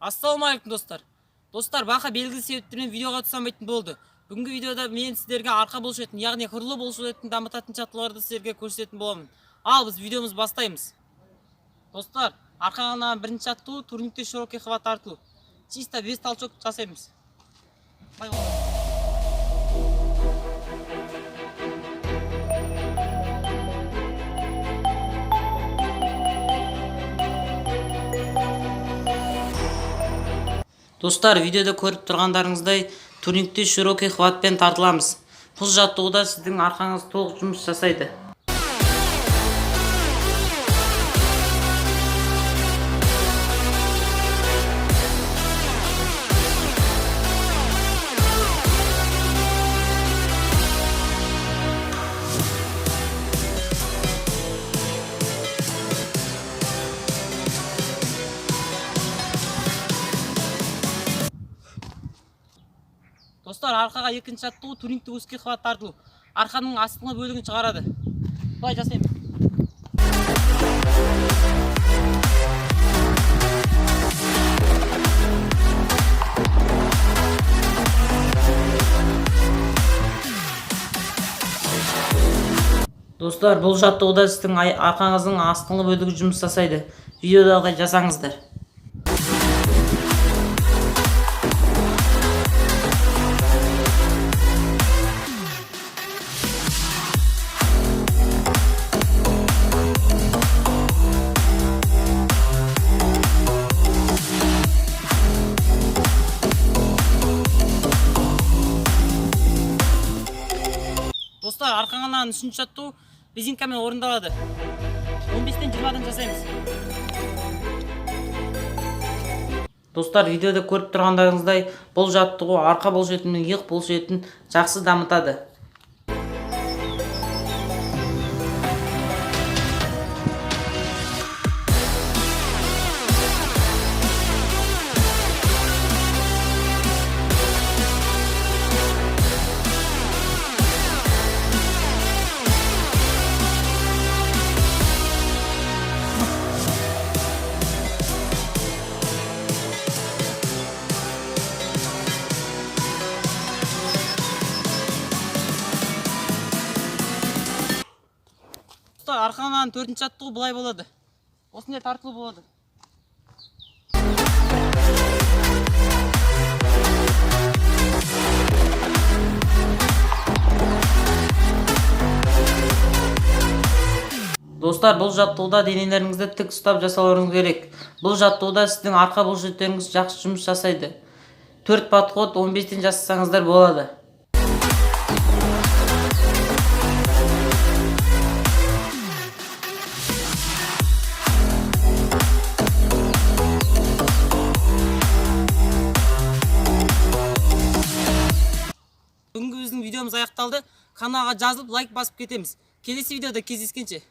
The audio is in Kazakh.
Ассалаумағалейкум, достар! Достар, бақа белгілі себептермен видеоға түсе алмайтын болды. Бүгінгі видеода мен сіздерге арқа бұлшықетін, яғни құрлы бұлшықетін дамытатын жаттығуларды сіздерге көрсететін боламын. Ал біз видеомызды бастаймыз. Достар, арқаға арналған бірінші жаттығу — турникте широкий хват тарту. Чисто 5 толчок жасаймыз. Былай болады. Достар, видеода көріп тұрғандарыңыздай, турникте широкий хватпен тартыламыз. Бұл жаттығуда сіздің арқаңыз толық жұмыс жасайды. Достар, арқаға екінші жаттығу — турникте узкий хват тартылу. Арқаның астыңғы бөлігін шығарады. Былай жасаймыз. Достар, бұл жаттығуда сіздің арқаңыздың астыңғы бөлігі жұмыс жасайды. Видеодағыдай жасаңыздар. Достар, арқаға арналған үшінші жаттығу резинкамен орындалады. 15-тен 20-дан жасаймыз. Достар, видеода көріп тұрғандарыңыздай, бұл жаттығу арқа бұлшықеті мен иық бұлшықетін жақсы дамытады. Достар, арқаға арналған төртінші жаттығу былай болады. Осындай тартылу болады. Достар, бұл жаттығуда денелеріңізді тік ұстап жасауларыңыз керек. Бұл жаттығуда сіздің арқа бұлшықеттеріңіз жақсы жұмыс жасайды. 4 подход 15-тен жасасаңыздар болады. Бүгінгі біздің видеомыз аяқталды. Каналға жазылып, лайк басып кетеміз. Келесі видеода кездескенше.